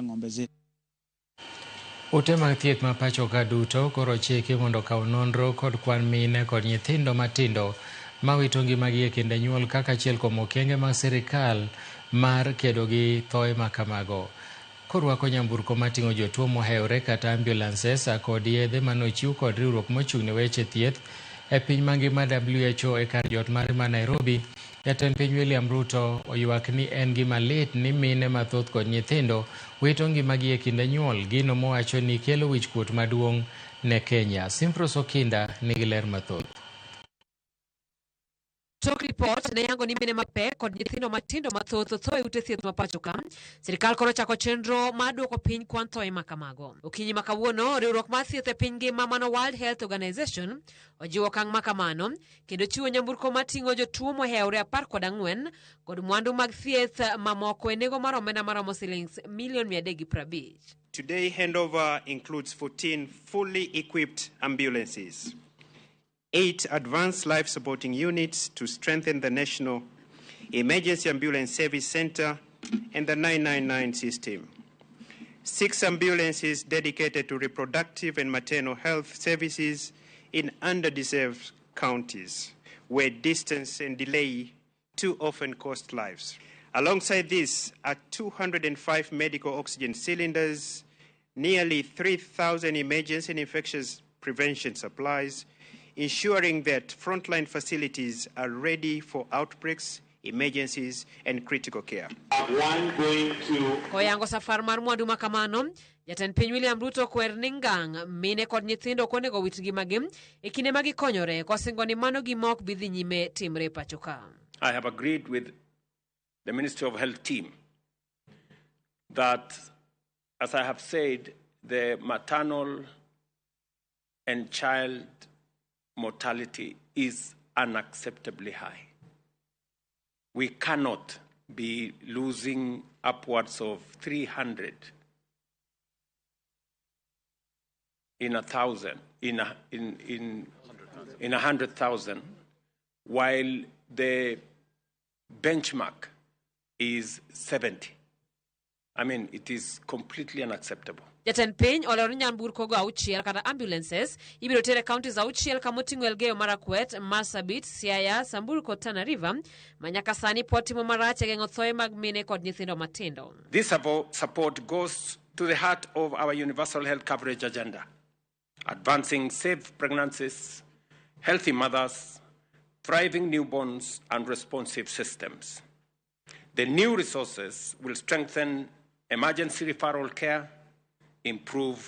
Ng'ombe zetu. Ute mag thieth ma pacho ka duto koro chiki mondo okaw nonro kod kwan mine kod nyithindo matindo mawito ngimagi e kinde nyuol kaka achiel kuom okenge mag sirikal mar kedo gi thoe ma kamago. Korwako nyamburko mating'o jotuo mohewore kata ambulances kod yedhe manochiw kod riwruok mochung' ne weche thieth e piny mangima WHO e kar jot mare ma Nairobi, jatend piny William Ruto oywak ni en gima lit ni mine mathoth kod nyithindo wito ngimagi e kinde nyuol, gino mowacho ni kelo wichkuot maduong' ne Kenya. Simfros Okinda nigi ler mathoth. Tok ripot ne yango ni mine mapek kod nyithindo matindo mathoth tho e ute thieth ma pacho ka. Sirikal koro chako chenro mar duoko piny kwan thoe ma kamago. Okinyi ma kawuono, riwruok mar thieth e piny ngima mano World Health Organization ojiwo okang' ma kamano kendo chiwo nyamburko mating'o jotuo mohewore 14 kod mwandu mag thieth mamoko e nengo mar omenda maromo silings milion 350. Today, handover includes 14 fully equipped ambulances, 8 advanced life supporting units to strengthen the National Emergency Ambulance Service Center and the 999 system, 6 ambulances dedicated to reproductive and maternal health services in underdeserved counties where distance and delay too often cost lives. Alongside this are 205 medical oxygen cylinders, nearly 3,000 emergency and infectious prevention supplies, ensuring that frontline facilities are ready for outbreaks, emergencies, and critical care. Koyango safar mar mwandu ma kamano, jatend piny William Ruto kwer ni ngang' mine kod nyithindo ok onego wit ngimagi e kinde ma gikonyore kosingo ni mano gima ok bi dhi nyime timre e pacho ka. I have agreed with the Ministry of Health team that, as I have said, the maternal and child mortality is unacceptably high. We cannot be losing upwards of 300 in 1,000, in 100,000, while the benchmark is 70. It is completely unacceptable. Jatend piny olero ni nyamburko go auchiel kata ambulances ibiro ter e counties auchiel kamoting'o Elgeyo Marakwet, Marsabit, Siaya, Samburu kod Tana River ma nyaka sani pod timo marach e geng'o thoe mag mine kod nyithindo matindo. This support goes to the heart of our universal health coverage agenda, advancing safe pregnancies, healthy mothers, thriving newborns, and responsive systems. The new resources will strengthen emergency referral care, improve